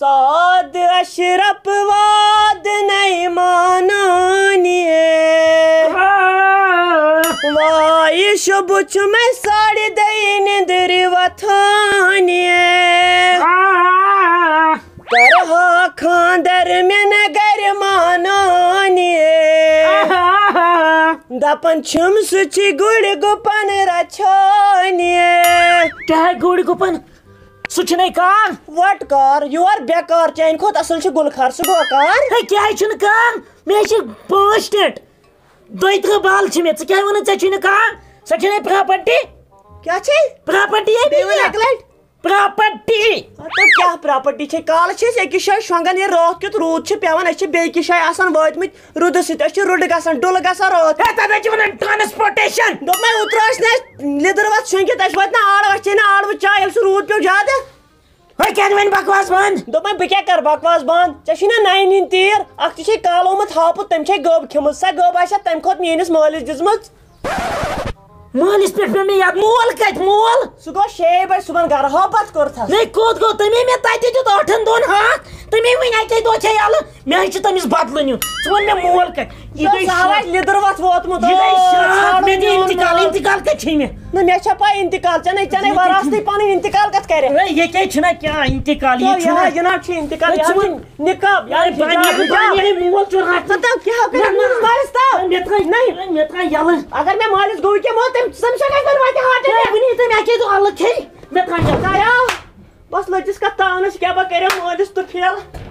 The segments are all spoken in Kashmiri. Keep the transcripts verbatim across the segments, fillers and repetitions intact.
وۄستاد اشرف واد نَے مانان یے۔ واے شب چھُ مےٚ ساڑِ دَہہِ نِندرِ وۄتھان یے۔ کرہا خاندر مےٚ نہ گرِ مانان یے۔ دپان چھِم سُہ چھِ گُرۍ گُپن رچھان یے۔ کیٛاہ گُرۍ گُپن؟ سُہ چھُنَے کار۔ What car? You are بیکار۔ چانہِ کھۄتہٕ اصل چھُ گُلہٕ خار۔ سُہ گوٚو کار؟ ہے، کیٛازِ چھُنہٕ کار؟ مےٚ چھِ پانٛژھ ٹٮ۪نٹ۔ دۄیہِ ترٕٛہ بال چھِ مےٚ۔ ژٕ کیٛازِ وَنان ژےٚ چھُے نہٕ کار؟ ژےٚ چھےٚ نَے پراپرٹی؟ کیٛاہ چھے؟ پراپرٹی ہے بیٚیہِ بیٚیہِ ؤنۍ کیٛاہ؟ اَکہِ لَٹہِ۔ پراپرٹی۔ ہتو کیٛاہ پراپرٹی چھے؟ کالہٕ چھِ أسۍ أکِس جایہِ شۄنٛگان، ییٚلہِ راتھ کیُتھ روٗد چھِ پٮ۪وان، أسۍ چھِ بیٚیہِ کِس جایہِ آسان وٲتمٕتۍ۔ روٗدٕ سۭتۍ أسۍ چھِ رُڈٕ گژھان، ڈُلہٕ گژھان راتھ۔ ہے، تَتھ حظ چھِ وَنان ٹرانسپورٹیشن۔ دوٚپمَے، اوترٕ ٲسۍ نہٕ اَسہِ لیٚدٕر وَتھ شۄنٛگِتھ، اَسہِ وٲتۍ نہٕ آڑ، اَسہِ چے نہٕ آڑوٕ چاے، ییٚلہِ سُہ روٗد پیوٚو زیادٕ۔ ہے، کیٛازِ وَنہِ بکواس بنٛد؟ دوٚپمَے، بہٕ کیٛاہ کَرٕ بکواس بنٛد؟ ژےٚ چھُے نہ نَیہِ نِنۍ تیٖر، اَکھ تہِ چھے کالومُت ہاپُت، تٔمۍ چھے گٔب کھیٚمٕژ۔ سۄ گٔب آسہِ ہا تَمہِ کھۄتہٕ میٛٲنِس مٲلِس دِژمٕژ۔ مٲلِس پٮ۪ٹھ پیوٚو مےٚ یاد، مول کَتہِ؟ مول؟ سُہ گوٚو شیٚیہِ بجہِ صُبحن گرٕ، ہاپتھ کوٚرتھس۔ ہے، کوٚت گوٚو؟ تٔمۍ ہے مےٚ تَتہِ دیُت ٲٹھن دۄہن ہاکھ، تٔمۍ ہے وٕنہِ اَکے دۄہ چھے یَلہٕ۔ مےٚ حظ چھُ تٔمِس بدلہٕ نیُن۔ ژٕ وَن مےٚ مول کَتہِ؟ یہِ سُہ گٔے سہل شرط۔ آسہِ لیٚدٕر وَتھ ووتمُت۔ یہِ گٔے شرط۔ آو مےٚ دِ نہٕ انتقال، مےٚ۔ انتقال کَتہِ چھے مےٚ؟ نہ، مےٚ چھا پَے انتقال؟ ژےٚ نَے، ژےٚ نَے یہِ کیٛاہ وراثتٕے چھُ؟ پَنٕنۍ انتقال کَتھ کَرِ؟ ہے، یہِ کیٛازِ چھُنہ کیٛاہ انتقال؟ یہِ تہٕ چھُنہ۔ یہِ حظ، یہِ نہ حظ چھُ انتقال، ہے، یہِ حظ ژٕ چھُ وَن۔ نِقاب، یہِ حظ ہے، چھُ بَنہِ، حِجاب، بَنہِ، حِجاب۔ بَنہِ، مول چھُ رَٹھ۔ نہ، تَو کیٛاہ ہو کٔرِو؟ نہ، نہ، میٛٲنِس مٲلِس تَو؟ نہ، مےٚ ترٛٲے، نہ۔ نہ، مےٚ ترٛٲے یَلہٕ۔ اگر مےٚ مٲلِس گوٚو کینٛہہ موت، تٔمۍ، تٔمِس چھا گژھِ وۄنۍ وَتہِ ہارٹ اٹیک؟ ہے، وٕنی تٔمۍ اَکے دۄہ اَلہٕ کھیٚیہِ، مےٚ ترٛٲے یَلہٕ۔ تَیار۔ بس لٔجِس کتھ تاونس، کیٛاہ بہٕ کَرٕ مٲلِس تہٕ پھِل۔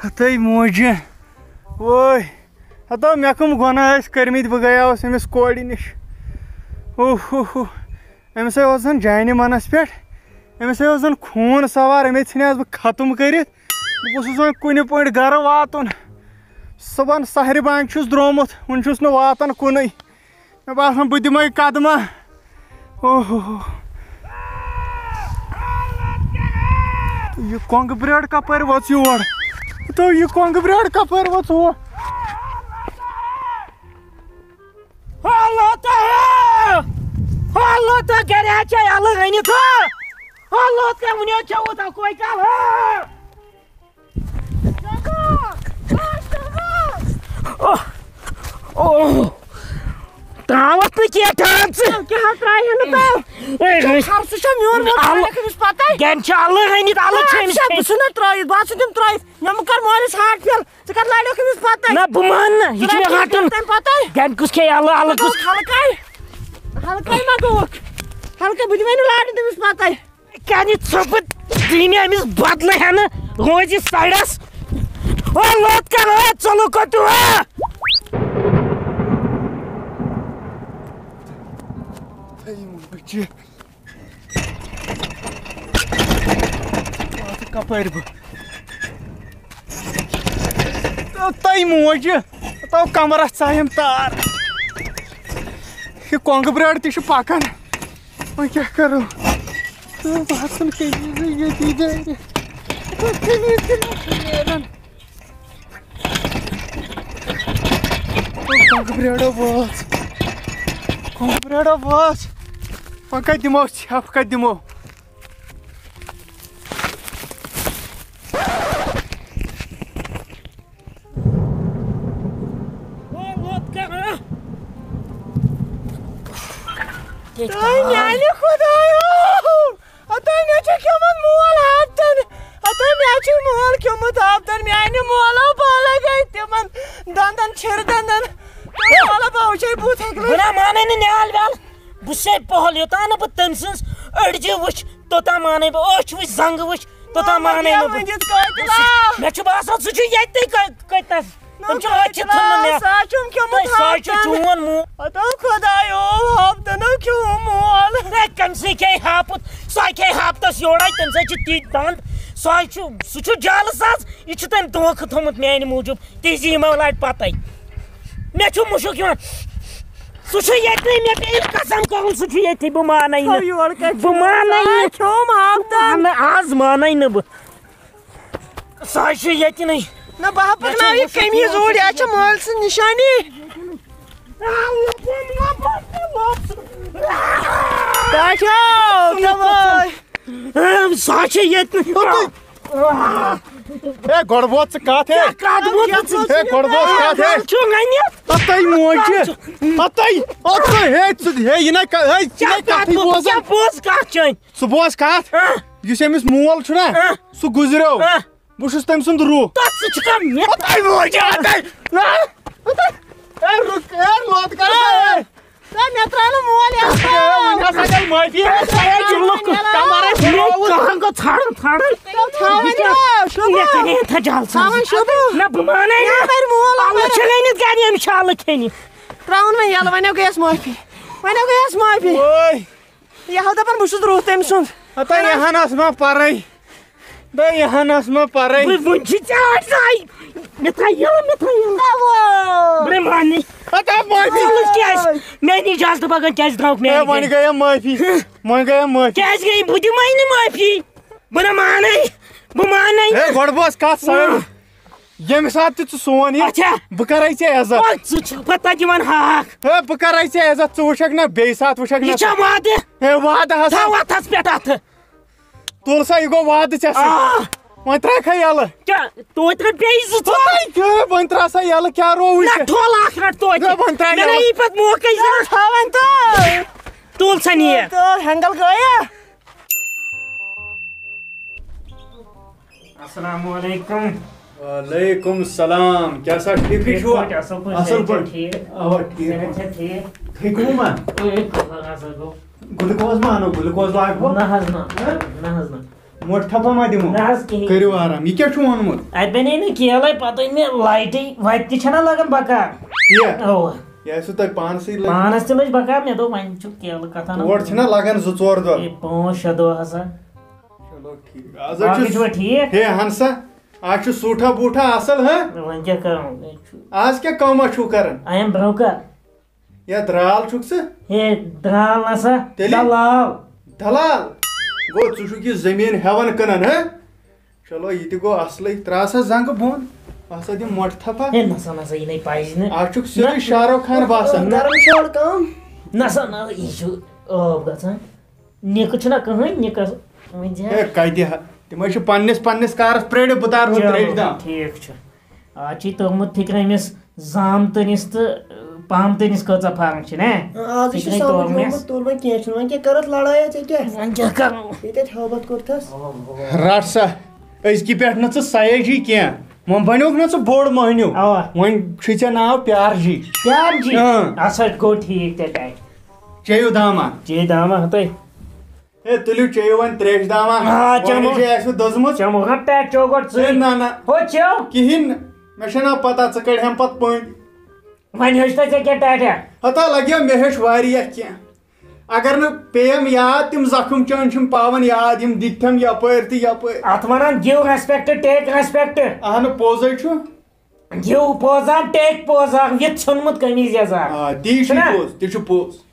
ہتے موجہِ، وٲے، ہتو مےٚ کٕم گۄناہ ٲسۍ کٔرمٕتۍ، بہٕ گٔیاوس أمِس کورِ نِش۔ اوہ، اوہ، اوہ۔ أمِس ہے اوس زن جانہِ منس پٮ۪ٹھ، أمِس ہے اوس زن خوٗن سوار، أمۍ ہے ژھٕنیس بہٕ ختم کٔرِتھ۔ بہٕ گوٚژھُس وۄنۍ کُنہِ پٲٹھۍ گرٕ واتُن۔ صُبحن سحرِ بانگہِ چھُس درٛامُت، وُنہِ چھُس نہٕ واتان کُنُے۔ مےٚ باسان، بہٕ دِمَے قدمہ۔ اوہ، اوہ، اوہ۔ تہٕ یہِ کۄنٛگہٕ برٛٲر کَپٲرۍ وٲژ یور؟ تہٕ یہِ کۄنٛگہٕ برٛٲر کَپٲرۍ وٲژ ہور؟ اللہ تعالیٰ! اللہ تعالیٰ! گَرِ ہا چھےٚ یَلہٕ أنِتھ، ہا؟ اللہ تعالیٰ! وٕنہِ حظ چھےٚ اوٗتاہ کویہِ کال، ہا؟ اوہ، اوہ، ترٛاوَتھ نہٕ کینٛہہ، ٹھہر ژٕ۔ کیٛاہ حظ ترٛایہِ ہا نہٕ تَو؟ ہے، ہے۔ خرچہٕ چھا میون، وۄنۍ اَلہٕ۔ ترٛایَکھ أمِس پَتَے۔ گَرِ چھِ اَلہٕ أنِتھ، اَلہٕ چھِ أمِس بہٕ کھیٚنۍ۔ چھُس نہٕ ترٛٲیِتھ، بہٕ حظ چھُس تِم ترٛٲیِتھ۔ مےٚ مہٕ کَر مٲلِس ہارٹ فیل، ژٕ کَر لارٮ۪کھ أمِس پَتَے۔ نہ، بہٕ مانہٕ نہٕ، یہِ چھُ مےٚ ژٕ رَٹُن۔ تَمہِ پَتَے۔ گَرِ کُس کھیٚیہِ اَلہٕ، اَلہٕ کُس؟ ہلکَے، ہلکَے ما گوٚوُکھ؟ ہلکَے، بہٕ دِمَے نہٕ لارِ تٔمِس پَتَے۔ کَنہِ ژھۄپہٕ دی مےٚ أمِس بدلہٕ ہٮ۪نہٕ، روزِ سایڈَس۔ او لوت کَر، او ژَلو کوٚت ہا؟ تھٲیِو بٕچہِ۔ واتہٕ کَپٲرۍ بہٕ؟ تہٕ تۄہہِ موجہِ، تو کَمرَس ژایَم تار۔ یہِ کۄنٛگہٕ برٛاڈ تہِ چھُ پَکان۔ وۄنۍ کیٛاہ کَرو؟ تہٕ بہٕ ہَسَن کٔمی ییٚتی دارِ۔ کٔمی تہِ نہ چھُ نیران۔ کۄنٛگہٕ برٛاڈا وٲژ۔ کۄنٛگہٕ برٛاڈا وٲژ۔ وۄنۍ کَتہِ دِمو ژھٮ۪پھ، کَتہِ دِمو؟ اے میانہِ خۄدایو! ہتو مےٚ چھُ کھیوٚمُت مول ہفتن۔ ہتو مےٚ چھُ مول کھیوٚمُت ہفتن۔ میانہِ مولو بالا گٔے تِمن دندن چھِر دندن۔ مولو بہٕ وٕچھے بُتھ ہیٚکہِ نہٕ۔ بہٕ نہ مانَے نہٕ نیال ویال۔ بہٕ چھُسے پۄہل، یوٚتام نہٕ بہٕ تٔمۍ سٕنٛز أڈجہِ وٕچھ، توٚتام مانَے بہٕ۔ أچھ وٕچھ، زنٛگہٕ وٕچھ، توٚتام مانَے نہٕ بہٕ۔ ؤنِتھ قٲتِلا۔ مےٚ چھُ باسان، سُہ چھُ ییٚتہِ کٔ-، کٔتنَس۔ تٔمۍ چھُ أتھۍ تھوٚمُت مےٚ۔ سُہ چھُم کھیوٚمُت تہٕ سُہ چھُ ہاپتن۔ چون مول۔ ہتو خۄدایو، ہاپتنو کھیوٚو مول۔ ہے، کٔمۍ سٕے کھیٚیہِ ہاپُت؟ سُہ کھیٚیہِ ہاپتس یورے، تٔمۍ سۭتۍ چھِ تِتھۍ دنٛد۔ سُہ چھُ، سُہ چھُ جالہٕ ساز۔ یہِ چھُ تٔمۍ دھوکہٕ تھوٚمُت میانہِ موٗجوٗب۔ تِژھ یِمو لٹہِ پتے۔ مےٚ چھُ مُشُک یِوان۔ سُہ چھُ ییٚتہِ، مےٚ پیٚیہِ قسم کرُن، سُہ چھُ ییٚتہِ، بہٕ مانَے نہٕ۔ یورٕ کَتہِ بہٕ مانَے نہٕ۔ کھیوٚم ہاپتن۔ نہ، آز مانَے نہٕ بہٕ۔ سُہ حظ چھُ ییٚتہِ نٕے۔ نہ، بہٕ ہا پَکناو یہِ قمیٖض اوٗرۍ، یہِ حظ چھےٚ مٲلۍ سٕنٛز نِشٲنی۔ ٹاٹھیو، تَوَے۔ سۄ چھِ ییٚتہِ نہٕ۔ ہے، گۄڈٕ ووت ژٕ کَتھ، ہے۔ کیٛاہ کَتھ ووت ژٕ؟ ہے، گۄڈٕ ووت کَتھ، ہے۔ چھُ ؤنِتھ۔ ہَتَے موجہِ۔ ہَتَے، ہَتَے، ہے، ژٕ، ہے، یہِ نَے ک-، ہے، ژٕ کیٛاہ نَے کَتھ کَتھٕے ووت؟ بوزان۔ کیٛاہ پوٚز کَتھ چھَے؟ ژٕ بوز کَتھ۔ ہہ؟ یُس أمِس مول چھُنہ، ہہ؟ سُہ گُزریو۔ ہہ؟ بہٕ چھُس تٔمۍ سُنٛد روح۔ تَتھ سۭتۍ چھُ کانٛہہ مےٚ۔ ہَتَے موجہِ، ہَتَے۔ ہَتَے۔ ہے، رُک، ہے، لوٚت کَر۔ ہے۔ ہے، مےٚ ترٛاو نہٕ مول یَتھ۔ ہے، وۄنۍ ہسا گٔے معٲفی۔ ہے، ہے، جُملہٕ کُس؟ کمر آسہِ مےٚ پھُلرومُت۔ کانٛہہ گوٚو ژھانٛڈُن، ژھانٛڈُن۔ تیٚلہِ تھاو وۄنۍ یہِ کیٛاہ؟ یہِ شُبہٕ۔ مےٚ کَرے یَتھ جل سازی۔ تھاوان شُبہٕ۔ نہ، بہٕ مانَے نہٕ۔ یَپٲرۍ مول، اَلہٕ یَپٲرۍ۔ چھِ أنِتھ گَرِ، یِم چھِ اَلہٕ کھیٚنہِ۔ ترٛاوُن وۄنۍ یَلہٕ، وۄنۍ گوٚیَس معٲفی۔ وۄنۍ گوٚیَس معٲفی۔ وٲے۔ یہِ ہاو دَپان، بہٕ چھُس روٗح تٔمۍ سُنٛد۔ ہتا یہِ ہن ٲس ما پَرٕے۔ دَے یہِ ہن ٲس ما پَرٕے۔ بہٕ وُنہِ چھِ ژےٚ اَتھ زاے۔ مےٚ تھایہِ یَلہٕ، مےٚ تھایہِ یَلہٕ۔ اَوہ۔ بہٕ مانہِ۔ ہتا معٲفی۔ ژٕ کیٛازِ؟ مےٚ نِش اجازت بغٲر کیٛازِ درٛاوُکھ ہے، میٛانہِ وۄنۍ گَرِ؟ گٔیَم معٲفی۔ وۄنۍ گٔیَم معٲفی۔ کیٛازِ گٔیَم؟ بہٕ دِمَے نہٕ معٲفی۔ بہٕ نہ مانَے۔ بہٕ مانَے ہے، نہٕ۔ گۄڈٕ بوز کَتھ سَر۔ ہاں۔ ییٚمہِ ساتہٕ تہِ ژٕ سون یہِ، اچھا۔ بہٕ کَرَے ژےٚ عزت۔ او، ژٕ چھُکھ پَتہٕ دِوان ہاکھ۔ ہے، بہٕ کَرَے ژےٚ عزت، ژٕ وٕچھَکھ نہ بیٚیہِ ساتہٕ وٕچھَکھ نہ یہِ چھا ژٕ۔ وعدٕ؟ ہے، وعدٕ ہسا۔ تھاو اَتھَس پٮ۪ٹھ اَتھٕ۔ تُل سا، یہِ گوٚو وعدٕ ژےٚ سۭتۍ۔ آ۔ وۄنۍ ترٛاوکھا یَلہٕ؟ کیٛاہ؟ توتہِ رَٹ بیٚیہِ زٕ ژور۔ ہے، وۄنۍ ترٛاو سا یَلہٕ، کیٛاہ روو وٕنہِ نہ، ژےٚ؟ ٹھوٚل اَکھ رَٹ توتہِ۔ ہے، وۄنۍ ترٛاو مےٚ یَلہٕ۔ نہ یی پَتہٕ موقعٕے زانٛہہ۔ تھاوان تہٕ۔ تُل سا نیر۔ تہٕ ہٮ۪نٛگَل گٔیہ۔ السلام علیکم۔ وعلیکم السلام۔ کیٛاہ سا ٹھیٖکٕے ٹھیٖک چھُوا؟ پٲٹھۍ، اَصٕل پٲٹھۍ، اَصٕل پٲٹھۍ۔ ٹھیٖک۔ اَوا، ٹھیٖک۔ صحت چھا ٹھیٖک؟ ٹھیٖکٕے ووٚنما؟ اے، خۄدا ہسا گوٚو۔ گلوکوز ما اَنو؟ گلوکوز لاگہٕ بہٕ؟ نہ حظ، نہ۔ ہہ؟ نہ حظ، نہ۔ مۄٹھ تھپھا ما دِمو؟ نہ حظ، کِہیٖنۍ۔ کٔرِو آرام۔ یہِ کیٛاہ چھُ اوٚنمُت؟ اَتہِ بَنے نہٕ کیلَے، پَتہٕ أنۍ مےٚ لایٹٕے، وَتہِ تہِ چھَنہ لَگان بَکار۔ تی یا؟ اَوا۔ یہِ آسِوٕ تۄہہِ پانسٕے لٔگۍ۔ پانَس تہِ لٔج بَکار، مےٚ دوٚپ وۄنۍ چھُ کیلہٕ کَتھا نہ۔ تور چھِنہ لَگان زٕ ژور دۄہ۔ ہے، پانٛژھ شےٚ دۄہ ہسا۔ چلو ٹھیٖک۔ آز حظ باقٕے چھُ چھُوا ٹھیٖک؟ ہے، اَہَن سا۔ آز چھُ سوٗٹھا بوٗٹھا اَصٕل، ہہ؟ وۄنۍ کیٛاہ کَرو؟ یہِ چھُ۔ آز کیٛاہ کٲمہ چھُو کَران؟ I am broker۔ یا درال چھُکھ ژٕ؟ ہے، درال نہ سا، تیٚلہِ؟ دلال۔ دلال؟ گوٚو، ژٕ چھُکھ یہِ زٔمیٖن ہٮ۪وان کٕنان، ہہ؟ چلو، یہِ تہِ گوٚو اَصلٕے۔ ترٛاو سا زنٛگہٕ بۄن، اَتھ سا دِ مۄٹھ تھپھا۔ ہے، نہ سا، نہ سا، یہِ نے پَزِ نہٕ۔ اَتھ چھُکھ سیوٚدُے نہ۔ شاہ رُخ خان باسان۔ نہ۔ گرم چھُ اورٕ کم۔ نہ سا، نہ، یہِ چھُ عٲب گژھان۔ نِکہٕ چھُنہ کٕہٕنۍ، نِکَس ؤنۍ زِ ہا۔ ہے، کَتہِ ہا؟ تِم حظ چھِ پنٛنِس، پنٛنِس کارَس پرٛٲرِتھ، بہٕ تارٕ ہُہ چلو، ترٛیش دام۔ ٹھیٖک چھُ۔ آز چھِ توٚرمُت فِکرِ أمِس زامتٕنِس تہٕ پامتٕنِس کۭژاہ فرق چھِ، نے؟ آز چھُ فِکرِ سمجھ توٚر مےٚ۔ آمُت، توٚر وۄنۍ کینٛہہ چھُنہٕ، وۄنۍ کیٛاہ کٔرٕتھ لڑٲے ژےٚ کیٛاہ؟ وۄنۍ کیٛاہ کَرو؟ ییٚتہِ اَتہِ ہٲبَتھ کوٚرتھَس۔ رَٹ سا، أزکہِ پٮ۪ٹھ نہٕ ژٕ سیٲجی کینٛہہ، وۄنۍ بنیوکھ نہ ژٕ بوٚڑ مٔہنیوٗ۔ اَوا۔ وۄنۍ چھُے ژےٚ ناو پیار جی۔ پیار جی؟ اۭں۔ اَصٕل گوٚو ٹھیٖک تیٚلہِ۔ چیٚیِو داما۔ چیٚیِو داما تُہۍ۔ ہے، تُلِو چیٚیِو وۄنۍ ترٛیش داما۔ آ، وۄنۍ چٮ۪مو۔ چھِ اَسہِ دٔزمٕژ۔ چٮ۪مو ہا ٹٮ۪ٹ چو گۄڈٕ ہے، ژٕے۔ نہ، نہ۔ ہُہ چیٚو۔ کِہیٖنۍ نہٕ۔ مےٚ چھَنہ پَتہ ژٕ کَڑِ ہَم پَتہٕ پٔنٛدۍ۔ وۄنۍ ہیوٚچھ تۄہہِ ژےٚ کیٛاہ ٹٮ۪ٹ ہا؟ ہتا لَگیو مےٚ ہیوٚچھ واریاہ کینٛہہ۔ اگر نہٕ پیٚیَم یاد، تِم زَخٕم چٲنۍ چھِم پاوان یاد، یِم دِتھٮ۪م یَپٲرۍ تہٕ یَپٲرۍ۔ اَتھ وَنان give respect, take respect۔ اَہنہٕ، پوٚزَے چھُ۔ Give پوزان، take پوزان، یہِ ژھیوٚنمُت قمیٖض یَزار۔ آ، تی چھُ چھُنہ؟ پوٚز، تہِ چھُ پوٚز۔